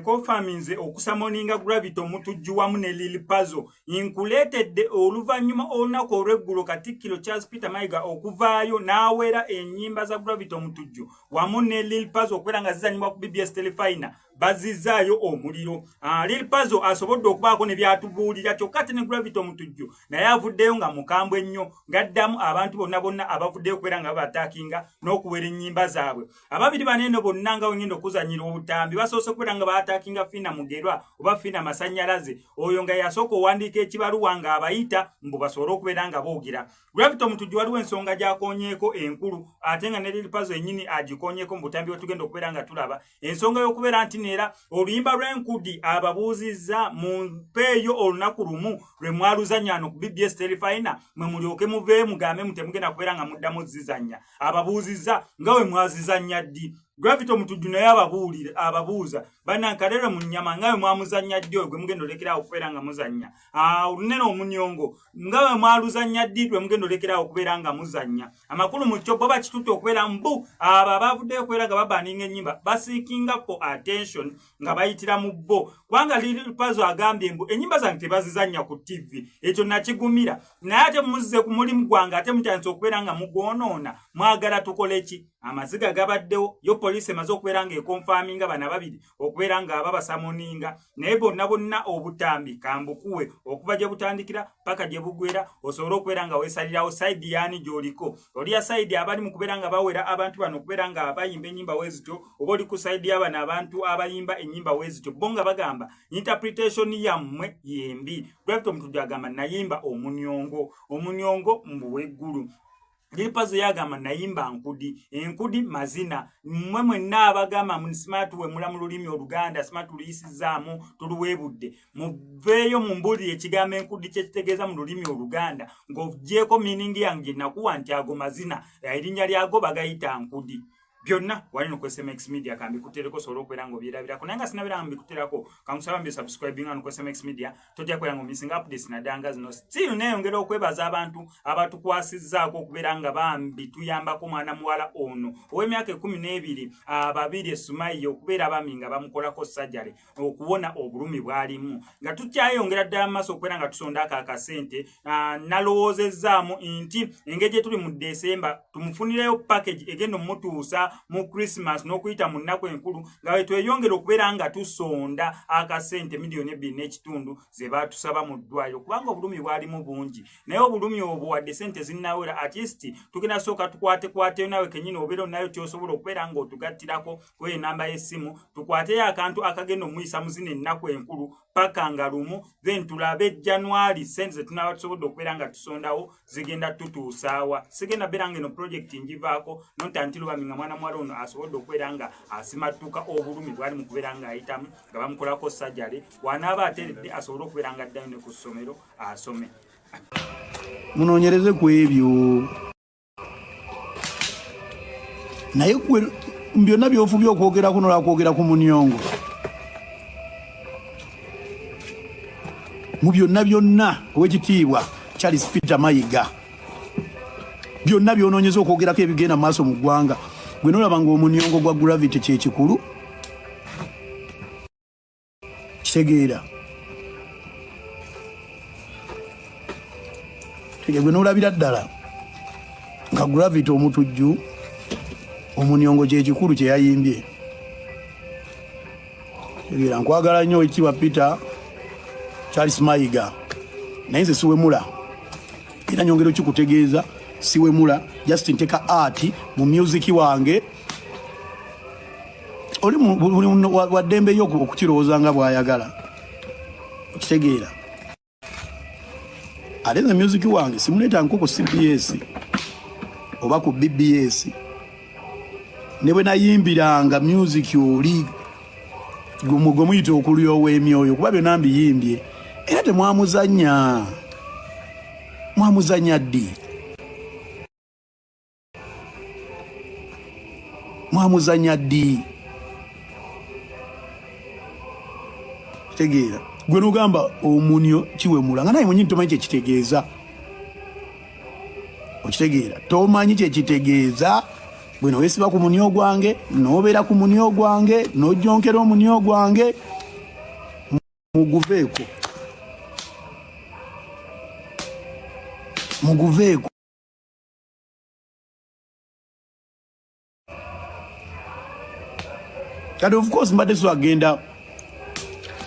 ekonfaminze okusamoninga Gravity Omutujju wamu ne Lil Pazo. Nkuleetedde oluvannyuma olunaku olw'eggulo Katikkiro Charles Peter Mayiga okuvaayo n'awera ennyimba za Gravity Omutujju wamu ne Lil Pazo okubeera nga zizannyibwa ku BBS Terefayina bazizzaayo omuliro. Lil Pazo asobodde okubaako ne byatubuulira kyokka ate ne Gravity Omutujju naye avuddeyo nga mukambwe nnyo ng'addamu abantu bonna bonna abavuddeyo okubeera nga babataakinga n'okuwera ennyimba zaabwe. Ababiri bano eno bonna nga wengenda okuzanyira obutambi basoose okubeera nga baatakinga Fiina Mugerwa oba Fiina Masanyalaze oyo nga yasooka owandiika ekibaluwa ng'abayita mbu basobole okubeera nga boogera. Gravity Omutujju waliwo ensonga gy'akoonyeeko enkulu ate nga ne Lil Pazo yennyini agikoonyeeko mu butambi bwe tugenda okubeera nga tulaba ensonga y'okubeera nti neera oluyimba lw'enkudi ababuuzizza mu mpeeyo olunaku lumu lwe mwaluzannya wano ku BBS Terefayina mwe mulyoke muveeyo mugambe mu temugenda kubeera nga muddamu zizannya. Ababuuzizza nga we mwazizannya ddi. Gravity Omutujju naye ababuulira ababuuza bannankalere mu nnyama nga we mwamuzannya ddi oyo gwe mugenda olekerawo okubeera nga muzannya. Olunene omunyongo nga we mwaluzannya ddi lwe mugenda olekerawo okubeera nga muzannya. Amakulu mu kyo bo bakitutte okubeera mbu abo abavuddeyo okubeera nga babaninga ennyimba basiikinga for attention nga bayitira mu bo kubanga Lil Pazo agambye mbu ennyimba zange tebazizannya ku TV ekyo nakigumira naye ate muzze ku mulimu gwange ate mutandise okubeera nga mugwonoona mwagala tukole ki? Amaziga gabaddewo yo poliisi emaze okubeera nga ekonfaminga bano ababiri okubeera nga ababasamoninga naye bonna bonna obutambi kambukuwe okuva gye butandikira paka gye bugwera osobole okubeera nga weesalirawo sayidi yaani gy'oliko. Oli ya sayidi abali mu kubeera nga bawera abantu bano okubeera nga bayimba ennyimba weezityo oba oli ku sayidi y'abano abantu abayimba ennyimba weezityo bo nga bagamba interpretation yammwe yembi. Gravity Omutujju agamba nayimba omunyongo omunyongo mbu w'eggulu. Lil Pazo yagamba nayimba nkudi enkudi mazina mmwe mwenna abagamba smart wemula mu lulimi oluganda smart tuluyisizaamu tuluweebudde muveeyo mumbuulire ekigambo enkudi kye kitegeeza mu lulimi oluganda ng'ogyeko meaning yange gye nakuwa nti ago mazina erinnya lyago bagayita nkudi. Byonna wali no ku SMX Media kambikutereko osobola okubeera ng'obyerabirako naye nga sinabeera nga mbikuterako kankusaba mbi subscribing wano ku SMX Media tojja kubeera ng'omissinga updates naddala nga zino. Still neeyongera okwebaza abantu abatukwasizzaako okubeera nga bambi tuyambako mwana muwala ono ow'emyaka ekkumi n'ebiri ababiri Sumayiya okubeera bambi nga bamukolako sajjale okuwona obulumi bw'alimu nga tukyayongera ddala mu maaso okubeera nga tusonda ako akasente. Nalowoozezzaamu nti engeri gye tuli mu Desemba tumufunireyo package egenda omutuusa mu Christmas n'okuyita mu nnaku enkulu nga bwe tweyongera okubeera nga tusonda akasente 2.5 miliyoni ze baatusaba mu ddwaliro kubanga obulumi bwalimu bungi naye obulumi obwo wadde sente zinnawera at least tugenda sooka tukwatekwateyo nawe kennyini obeera onayo kyosobola okubeera ng'otugattirako ku enamba y'essimu tukwateyo akantu akagenda omuyisa mu zino ennaku enkulu paka nga lumu then tulabe January sente zetunaaba tusobodde okubeera nga tusondawo zigenda tutuusaawa. Sigenda beera nga eno project ngivaako nonta nti lubami nga mwana muwala ono asobodde okubeera nga asimattuka obulumi bwali mu kubeera nga ayitamu nga bamukolako sajjale wanaaba ateredde asobole okubeera nga addayo ne ku ssomero asome. Munoonyereze ku ebyo naye gwe byonna byofubye okwogerako nolwakwogera ku munyongo mu byonna byonna owekitiibwa Charles Peter Mayiga byonna byonoonyeza okwogerako ebigenda mu maaso mu ggwanga gwe nolaba nga omunyongo gwa Gravity kyekikulu kitegeera gwe nolabira ddala nga Gravity Omutujju omunyongo kyekikulu kyeyayimbye. Tegeera nkwagala nnyo Owekitiibwa Peter Charles Mayiga naye nze siwemula era nyongera okikutegeeza siwemula just nteka art mu music wange oli waddembe yo okukirowooza nga bw'ayagala okitegeera ate nze music wange simuleeta nko ku CBS oba ku BBS ne bwe nayimbiranga music oli gwe muyita okulyowa emyoyo kuba byonna mbiyimbye era temwamuzannya mwamuzannya ddi mwamuzannya ddi kitegeera gwe nogamba omunyo kiwemula nga naye mwenyini tomanyi kyekitegeeza okitegeera tomanyi kyekitegeeza. Bwino wesiba ku munyo gwange, n'obeera ku munyo gwange, n'ojjonkera omunyo gwange, muguveeko. Muguveeko. Kati of course mbadde swagenda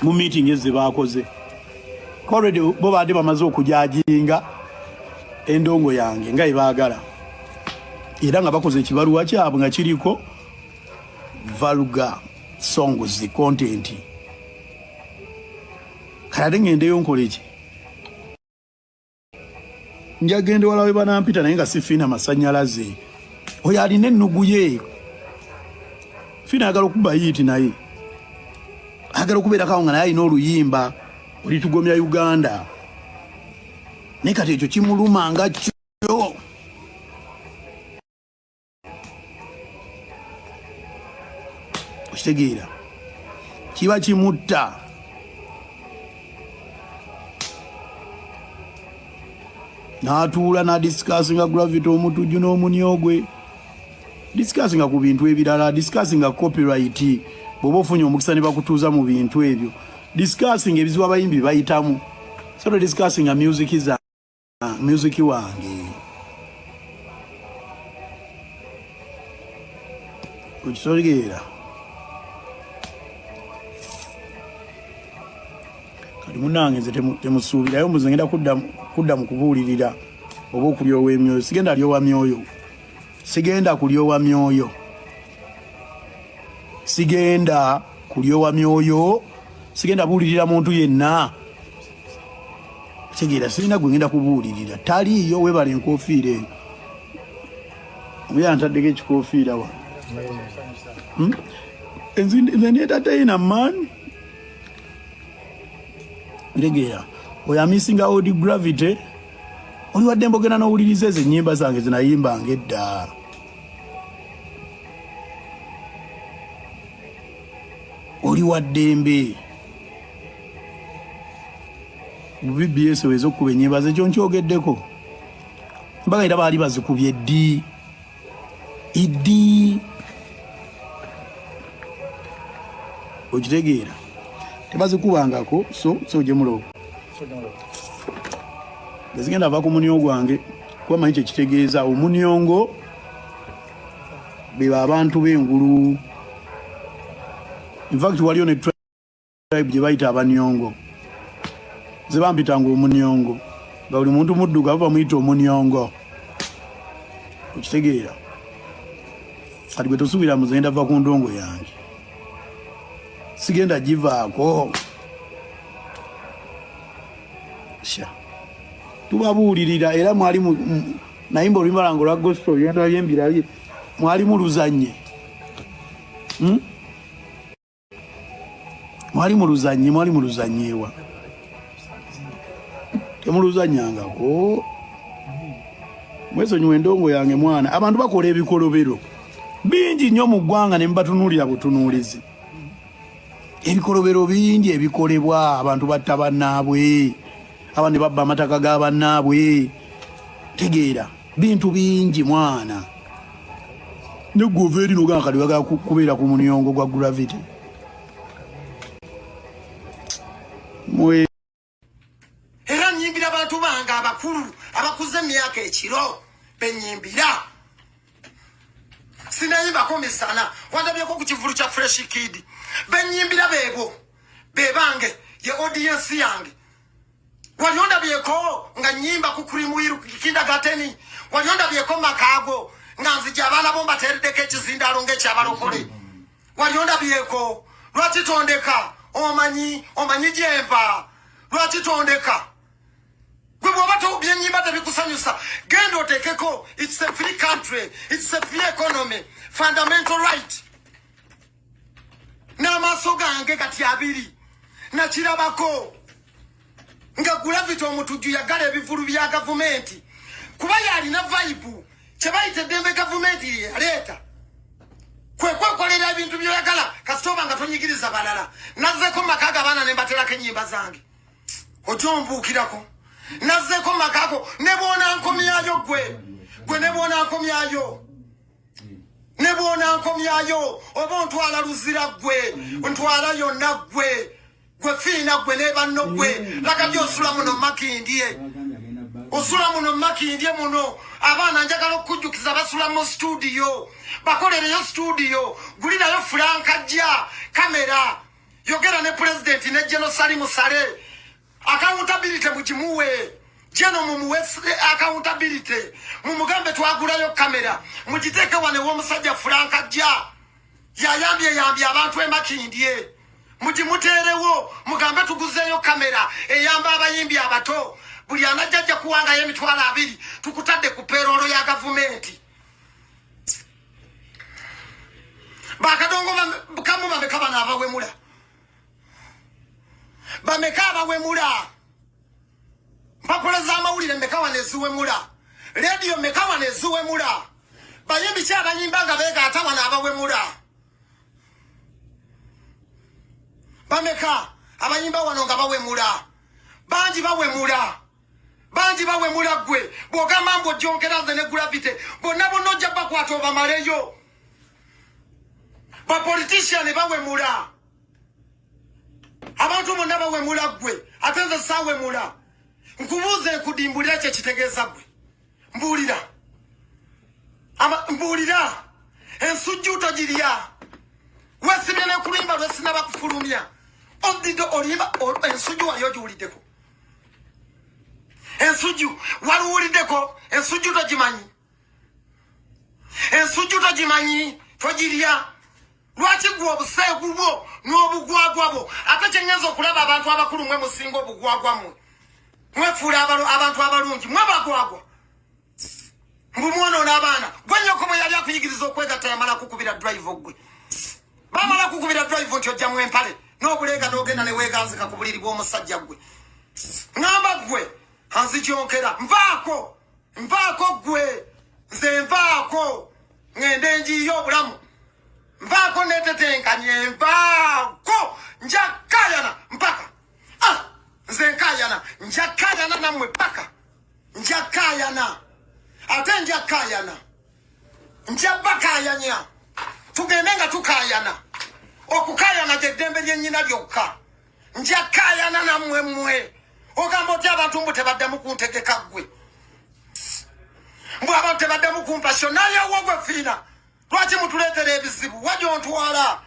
mu meeting ezo zebakoze already, bo baadde bamaze okujajinga endongo yange nga ebaagala, era nga bakoze ekibaluwa kyabwe nga kiriko vulgar songs content. Kati ate ngendeyo nkoleki? Njagenda wala we banampita, naye nga si Fiina Masanyalaze. Oyo alina ennugu ye. Fiina ayagala okuba hit, naye ayagala okubeerako nga naye alina oluyimba olitugomya Uganda, naye kati ekyo kimuluma nga kyo. Okitegeera, kiba kimutta. N'atuula n'adiscussinga Gravity Omutujju n'omunyo gwe, discussinga ku bintu ebirala, discussinga copyright. Bw'oba ofunye omukisa ne bakutuuza mu bintu ebyo, discussinga ebizibu abayimbi bayitamu, so discussinga music za music wange. Okitegeera? Kati munange nze temusuubirayo mbuze ngenda kudda mu kubuulirira oba okulyowa emyoyo. Sigenda lyowa myoyo, sigenda kulyowa myoyo, sigenda kulyowa myoyo, sigenda buulirira muntu yenna. Kitegeera, sirina gwe ngenda kubuulirira, taliiyo. Webala enkofiira eyo, omuya ntaddeko ekikofiira wa. Nze ndi entertainer man. Ntegeera oyo amissinga old Gravity. Oli wadde mbogera n'owuliriza ezo ennyimba zange zenayimbanga edda. Oli waddembe mu BBS weza okukuba ennyimba ze, ekyo nkyogeddeko mbaga, era baali bazikubye ddi iddi. Okitegeera, tebazikubangako. So jemulowo ezigenda ava ku munyo gwange, kuba manyi kyekitegeeza omunyongo. Beba abantu b'engulu. Infact waliyo ne tribe gye bayita abanyongo, ze bampitanga omunyongo, nga buli muntu muddugavu bamuyita omunyongo. Okitegeera? Kati gwe tosuubira muzenda va ku ndongo yange, sigenda givaako. Sha tubabuulirira, era mwali nayimba oluyimba lwange olwa gospel, byendabye mbirabye, mwali muluzanye. Mwali muluzanye, mwali muluzanyewa, temuluzanyangako. Mwesonyiwa endongo yange mwana. Abantu bakola ebikolobero bingi nnyo mu ggwanga ne mubatunuulira butunuulizi. Ebikolobero bingi ebikolebwa, abantu batta bannaabwe, abandi babba amataka ga bannaabwe. Tegeera, bintu bingi mwana. Negwova eri nogamba kati oyagala kubeera ku munyongo gwa Gravity mwe. Era nyimbira bantu bange abakulu abakuze emyaka, ekiro benyimbira, sinayimbako misana. Wandabyeko ku kivulu kya Fresh Kid? Benyimbira beebo bebange, ye audience yange. Wali ondabyeko nga nyimba ku Creamwill kindergarten? Wali ondabyeko makaago nga nzija abaana bo mbateereddeko ekizindaalo ng'ekyabalokole? Wali ondabyeko? Lwaki tondeka? Omanyi, omanyi gyenva. Lwaki tondeka? Gwe bw'oba byenyimba tebikusanyusa, genda otekeko. It's a free country, it's a free economy, fundamental right. N'amaaso gange kati abiri nakirabako nga Gravity Omutujju yagala ebivulu bya gavumenti, kuba yalina vibe kye bayita eddembe. Gavumenti yaleeta kwe kwekolera ebintu byoyagala, kasita oba nga tonyigiriza balala. Nazzeko maka gabaana ne mbaterako ennyimba zange, ojja ombuukirako. Nazzeko makako ne bwonankomyayo, gwe ne bwonankomyayo. Ne bw'onankomyayo oba ontwala Luzira ggwe, ntwala yonna ggwe, gwe Fiina ggwe ne banno ggwe. Laga gy'osula muno Makindye, osula muno Makindye muno. Abaana njagala okukujjukiza basula mu studio, bakolereyo studio, gulirayo Fulanka jja kamera, yogera ne pulezidenti ne Geno Salimu Sale. Accountability mugimuwe Geno, mumuwe accountability, mumugambe twagulayo kamera, mugiteeke wano ew'omusajja Fulanka jja yayambye yambye abantu emakindye, mugimuteerewo, mugambe tuguzeeyo kamera eyamba abayimbi abato, buli anajja ajja kuwangayo 20,000, tukutadde ku payroll ya gavumenti. Bakadongo kamu bameka bano abawemula, bameka abawemula, mpapula z'amawulire meka wano eziwemula, rediyo meka wano eziwemula, bayimbi ki abayimba nga beegaata wano abawemula, bameka abayimba wano nga bawemula, bangi bawemula, bangi bawemula. Ggwe bw'ogamba mbu ojjonkera nze ne Gravity, bonna bonna ojja bakwata obamaleyo. Bapolitician bawemula, abantu bonna bawemula, ggwe ate nze saawemula. Nkubuuza enkudimbulira kye kitegeeza ggwe, mbuulira, mbuulira. Ensujju togirya, wesibye n'okuluyimba lwesinaba kufulumya, odidde oluyimba. Ensujju wali ogiwuliddeko? Ensujju waluwuliddeko? Ensujju togimanyi, ensujju togimanyi, togirya. Lwaki gwe obuseegu bwo n'obugwagwa bwo? Ate kyengenza okulaba, abantu abakulu mwe musinga obugwagwa, mmwe mwefuula abantu abalungi, mwe bagwagwa, mbu mwonoona abaana. Gwe nyoko bwe yali akuyigiriza okwegatta yamala kukubira drive? Gwe bamala kukubira drive nti ojja mwempale n'obuleega n'ogenda ne weeganzika ku buliri bw'omusajja? Gwe ŋŋamba gwe anzijonkera, nvaako, nvaako gwe, nze nvaako, ŋŋende njiiye obulamu, nvaako netetenkanye, nvaako, nja kayana mpaka, ah, nze nkayana, nja kayana nammwe paka, nja kayana, ate nja kayana, nja bakayanya, tugende nga tukayana. Okukayana gyeddembe lyennyina lyokka. Nja kayana nammwe. Mmwe ogamba otya abantu mbu tebaddamu kuntegeka? Ggwe mbu abantu tebaddamu kumpa show, nayewo gwe Fiina, lwaki mutuleetera ebizibu? Wagyontwala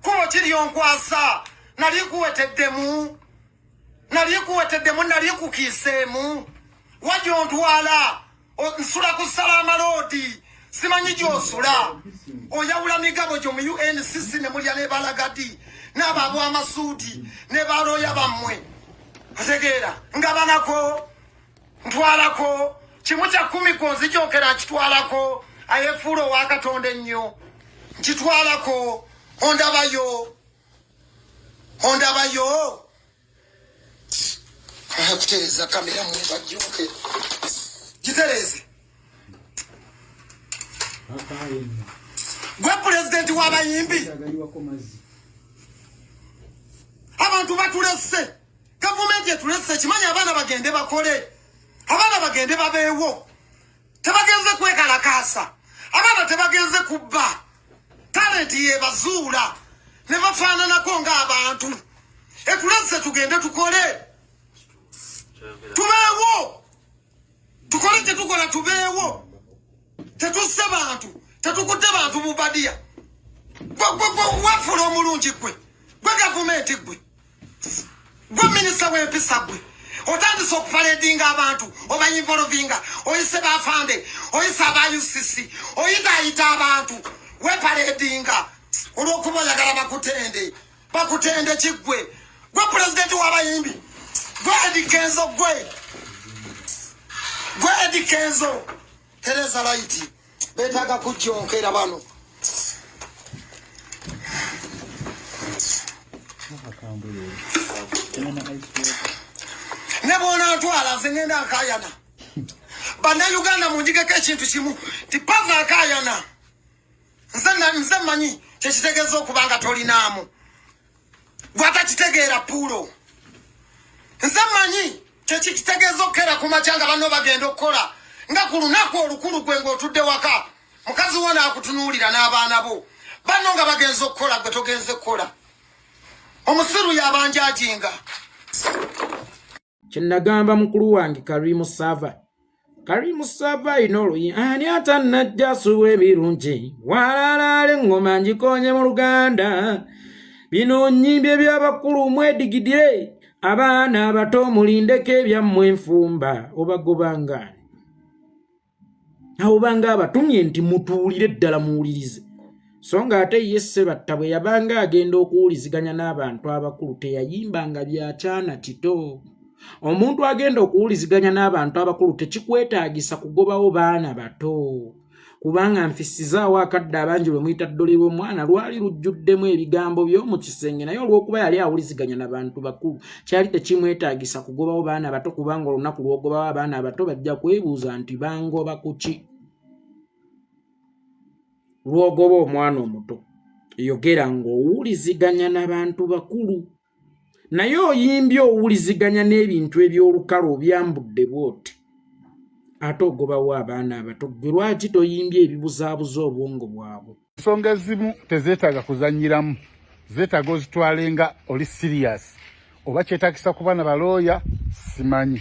kubo kiryonkwasa, nali nkuweteddemu, nali nkuweteddemu, nali nkukiiseemu. Wagyontwala nsula ku Salama Road, simanyi gyosula. Oyawula migabo gyo mu UNCC ne mulya ne balagadi n'abo ab'amasuuti ne balooya bammwe. Otegeera nga banako ntwalako 1/10 ko nzijonkera, nkitwalako. Ayefuula owa Katonda ennyo, nkitwalako. Ondabayo, ondabayo kutereeza kamera mwebajjoke, gitereeze. Gwe pulezidenti w'abayimbi, abantu batulesse, gavumenti etulesse. Kimanyi abaana bagende bakole, abaana bagende babeewo, tebagenze kwekalakaasa, abaana tebagenze kubba. Talenti yebazuula ne bafaananako ng'abantu. Etulesse, tugende tukole, tubeewo, tukole kyetukola, tubeewo. Tetusse bantu, tetukutte bantu bubadiya. Gwe wefuula omulungi, gwe, gwe gavumenti, gwe, gwe minisita w'empisa, gwe otandise okupaledinga abantu, obainvolvinga, oyise bafande, oyise aba UCC, oyitaayita abantu, wepaledinga olw'okuba oyagala bakutende. Bakutende kiggwe? Gwe pulezidenti w'abayimbi, gwe Eddy Kenzo, gwe, gwe Eddy Kenzo. Tereza light, betaaga kujjonkera bano. Ne bwonantwala nze ngenda nkayana. Bannayuganda munjigeko ekintu kimu nti Pazo akayana. Nze mmanyi kyekitegeeza okuba nga tolinaamu gwatakitegeera puulo. Nze mmanyi kyekitegeeza okukera ku makya nga banno bagenda okukola, nga ku lunaku olukulu gwe ng'otudde waka. Mukazi wo n'akutunuulira n'abaana bo banno nga bagenze okukola, gwe togenze kukola. Omusiru yabanjajinga. Kyenagamba mukulu wange Karimu Sava, Karimu Sava alina oluyi ani atannajja asuubwa ebirungi walalaala eŋŋoma ngikonye mu Luganda. Bino nnyimbye by'abakulu, mwedigidire abaana abato, mulindeko ebyammwe enfumba obagobangaani awo banga abatumye nti mutuulire ddala muwulirize. So nga ate ye Ssebatta bwe yabanga agenda okuwuliziganya n'abantu abakulu teyayimbanga byakyana kito. Omuntu agenda okuwuliziganya n'abantu abakulu tekikwetaagisa kugobawo baana bato, kubanga nfisizaawo akadde abangi lwe muyita ddole lw'omwana lwali lujjuddemu ebigambo by'omu kisenge, naye olw'okuba yali awuliziganya na bantu bakulu kyali tekimwetaagisa kugobawo baana bato, kubanga olunaku lw'ogobawo abaana abato bajja kwebuuza nti bangoba ku ki. Lw'ogoba omwana omuto yogera ng'owuliziganya n'abantu bakulu, naye oyimbye owuliziganya n'ebintu eby'olukalo obyambudde bw'oti ate ogobawo abaana abato. Gwe lwaki toyimbye ebibuzaabuza obwongo bwabwe? Ensonga ezimu tezeetaaga kuzannyiramu, zeetaaga ozitwale nga oli serious. Oba kyetaagisa kuba na balooya simanyi,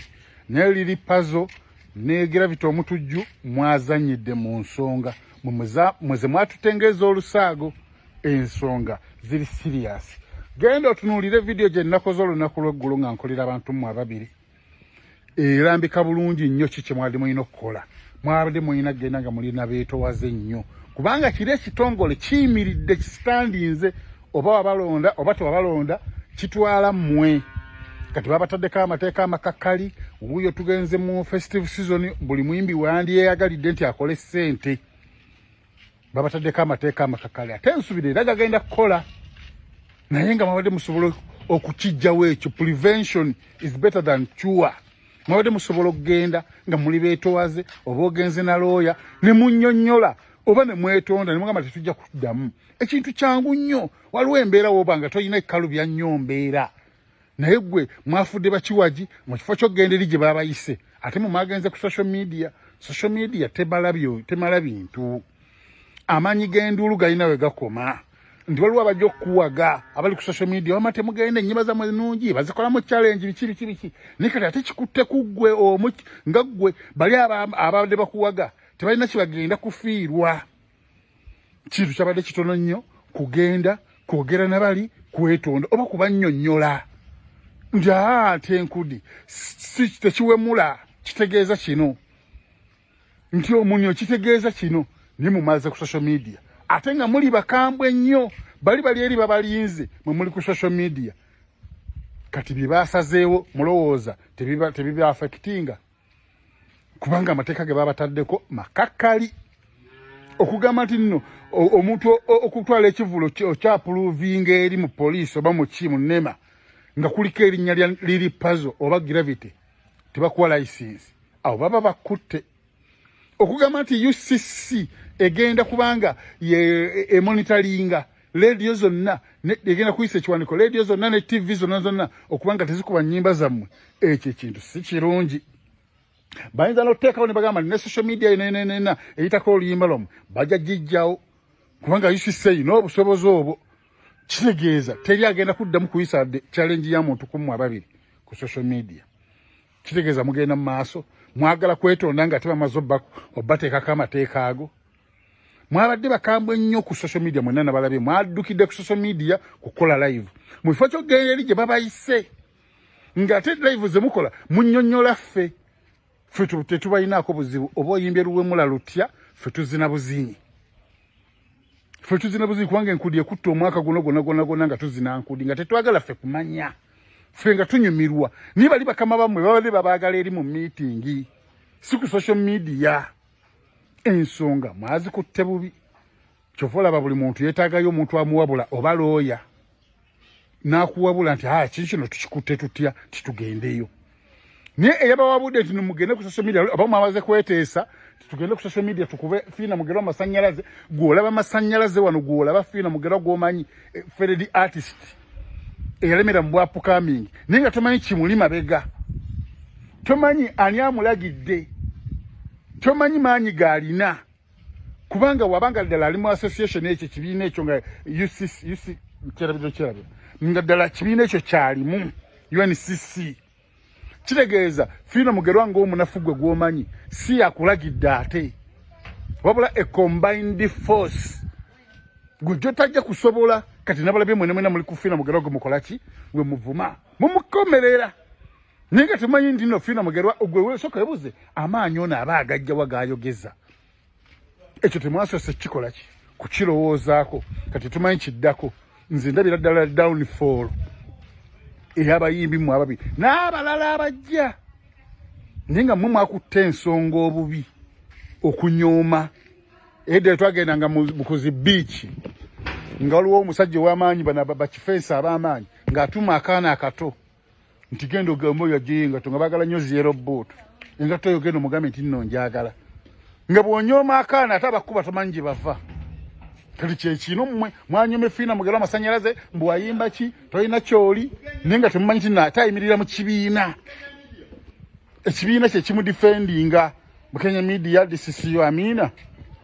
naye Liri Pazo ne Gravity Omutujju mwazannyidde mu nsonga mweze mwatutengeeza olusaago. Ensonga ziri serious. Genda otunuulire vidiyo gye nnakoze olunaku lw'eggulo nga nkolera abantu mmwe ababiri, erambika bulungi nnyo ki kye mwabadde mulina okukola. Mwabadde mulina kugenda nga mulina beetowaze nnyo, kubanga kiri ekitongole kiyimiridde kisitandinze, oba wabalonda oba tewabalonda kitwala mmwe. Kati babataddeko amateeka amakakali. Wuuyo tugenze mu festive season, buli muyimbi wandyeyagalidde nti akole ssente. Babataddeko amateeka amakakali, ate nsubira era gagenda kukola, naye nga mwabadde musobola okukijjawo ekyo. Prevention is better than cure. Mwabadde musobola okugenda nga muli beetowaze, oba ogenze na looya ne munnyonnyola, oba ne mwetonda ne mugamba tetujja kuddamu. Ekintu kyangu nnyo. Waliwo embeera wooba nga tolina ekkalu bya nnyo mbeera, naye gwe mwafudde bakiwagi mu kifo ky'okugenda eri gye babayise, ate mu mwagenze ku social media. Social media temala bintu. Amaanyi g'enduulu galina we gakoma, nti waliwo abajja okukuwaga abali ku social media, wama temugenda, ennyimba zammwe nnungi, bazikolamu challenge, biki biki biki. Naye kati ate kikutte ku ggwe omu nga ggwe, bali ababadde bakuwaga tebalina kibagenda kufiirwa. Kintu kyabadde kitono nnyo kugenda kwogera nabali kwetonda oba kubannyonnyola nti aa nti enkudi si tekiwemula, kitegeeza kino, nti omunyo kitegeeza kino. Naye mumaze ku social media, ate nga muli bakambwe nnyo. Bali bali eri babalinze, mwe muli ku social media. Kati bye basazeewo mulowooza tebiba affectinga, kubanga amateeka ge babataddeko makakali okugamba nti nno omuntu okutwala ekivulo okyapuruvinga eri mu poliisi oba muki mu NEMA nga kuliko erinnya lya Liri Pazo oba Gravity tebakuwa layisinsi, awo baba bakutte. Okugamba nti UCC egenda kubanga emonitaringa leediyo zonna, egenda kuyisa ekiwandiiko leediyo zonna ne TV zonna zonna okubanga tezikuba nnyimba zammwe, ekyo ekintu si kirungi. Bayinza n'okuteekawo ne bagamba ne social media yenenenena eyitako oluyimba lwammwe bajja gijjawo, kubanga UCC erina obusobozi obwo. Kitegeeza teri agenda kuddamu kuyisa challenge ya muntu kummwe ababiri ku social media. Kitegeeza mugenda mu maaso mwagala kwetonda nga tebamaze obbateekako amateeka ago. Mwabadde bakambwe nnyo ku social media, mwenna nabalabye mwaddukidde ku social media kukola live mu kifo ky'okugenda eri gye babayise, ng'ate live ze mukola munnyonnyola ffe. Ffe tetubalinaako buzibu, oba oyimbye luwemula lutya, ffe tuzina buzinyi, ffe tuzina buzinyi, kubanga enkudi ekutta omwaka guno gwonna gwonna gwonna nga tuzina nkudi, nga tetwagala ffe kumanya, ffe nga tunyumirwa. Naye bali bakama bammwe babadde babaagala eri mu miitingi, si ku social media. Ensonga mwazikutte bubi. Kyova olaba buli muntu yeetaagayo omuntu amuwabula oba looya n'akuwabula nti aa kiki kino tukikutte tutya titugendeyo. Naye eyabawabudde nti mugende ku social media, oba mwamaze kweteesa titugende ku social media tukube Fiina Mugerwa amasannyalaze, gw'olaba amasannyalaze wano, gw'olaba Fiina Mugerwa gw'omanyi, failed artist eyalemera mu bwa upcoming, naye nga tomanyi kimuli mabega, tomanyi ani amulagidde, tomanyi maanyi g'alina. Kubanga wabanga ddala ali mu association ekyo, ekibiina ekyo nga UCC, UC kyerabiro kyerabiro, nga ddala kibiina ekyo kyalimu UNCC, kitegeeza Fiina Mugerwa ng'omunafu gwe gw'omanyi si yakulagidde, ate wabula a combined force gwe gyotajja kusobola. Kati nabalabye mwene mwena muli ku Fiina Mugerwa, gwe mukola ki? Gwe muvuma, mumukomerera, naye nga temanyi nti no Fiina Mugerwa gwe wesoka webuze amaanyi ono aba agajjawa gayogeza ekyo. Temwasoose kikola ki kukirowoozaako? Kati tumanyi kiddako. Nze ndabira ddala downfall ey'abayimbi mmwe ababiri n'abalala abajja, naye nga mmwe mwakutte ensonga obubi okunyooma. Edda twagendanga mu kuzi beach, nga waliwo omusajja ow'amaanyi, bano bakifensi ab'amaanyi, ng'atuma akaana akato nti genda ogambe oyo aggyeyo engatto, nga baagala nnyo zero boot engatto oyo, genda omugambe nti nno njagala. Nga bw'onyooma akaana, ate abakuba tomanyi gye bava. Kati kyekino mmwe mwanyoma Fiina Mugero amasanyalaze, mbu wayimba ki, tolina kyoli, naye nga temumanyi ti ate ayimirira mu kibiina, ekibiina kye kimudifendinga. Bukenya Media, DCCU Amina.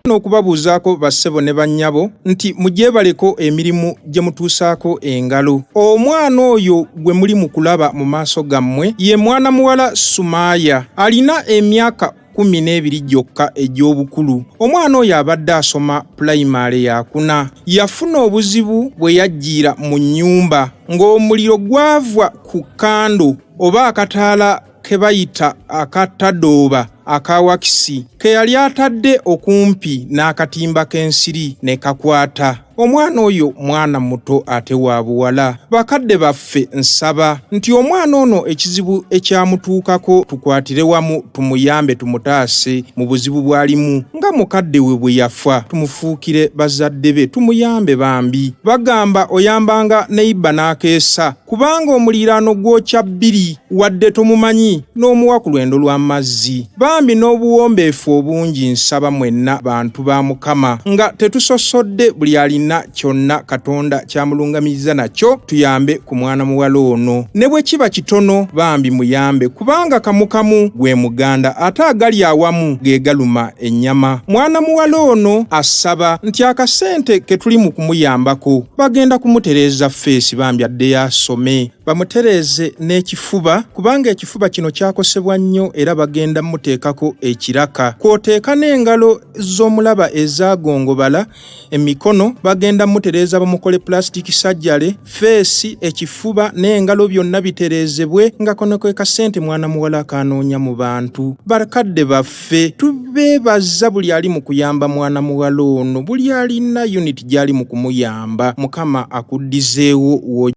N'okubabuuzaako bassebo ne bannyabo nti mugyebaleko emirimu gye mutuusaako engalo. Omwana oyo gwe muli mu kulaba mu maaso gammwe ye mwana muwala Sumaaya, alina emyaka 12 gyokka egy'obukulu. Omwana oyo abadde asoma pulayimale yakuna. Yafuna obuzibu bwe yajjiira mu nnyumba ng'omuliro gwava ku kando oba akataala ke bayita akatadooba aka wakisi ke yali atadde okumpi n'akatimba k'ensiri ne kakwata. Omwana oyo mwana muto ate wa buwala. Bakadde baffe, nsaba nti omwana ono ekizibu ekyamutuukako tukwatire wamu tumuyambe, tumutaase mu buzibu bw'alimu nga mukadde we bwe yafa. Tumufuukire bazadde be, tumuyambe bambi. Bagamba oyambanga neiba n'akeesa, kubanga omuliraano gwokya bbiri wadde tomumanyi n'omuwa ku lwendo lw'amazzi. Bambi n'obuwombeefu obungi nsaba mwenna bantu ba Mukama, nga tetusosodde, buli alina kyonna Katonda kyamulungamiriza nakyo, tuyambe ku mwana muwala ono ne bwe kiba kitono. Bambi muyambe, kubanga kamukamu gwe muganda, ate agali awamu ge galuma ennyama. Mwana muwala ono asaba nti akasente ke tuli mu kumuyambako bagenda kumutereeza feesi, bambi addeyo asome, bamutereeze n'ekifuba, kubanga ekifuba kino kyakosebwa nnyo era bagenda muteekako ekiraka, kw'oteeka n'engalo z'omulaba ezaagongobala, emikono bagenda mutereeza bamukole plastic surgery. Feesi, ekifuba n'engalo byonna bitereezebwe, nga kono ke kasente mwana muwala akanoonya mu bantu. Bakadde baffe, tubeebaza buli ali mu kuyamba mwana muwala ono, buli alina unit gy'ali mu kumuyamba. Mukama akuddizeewo wo.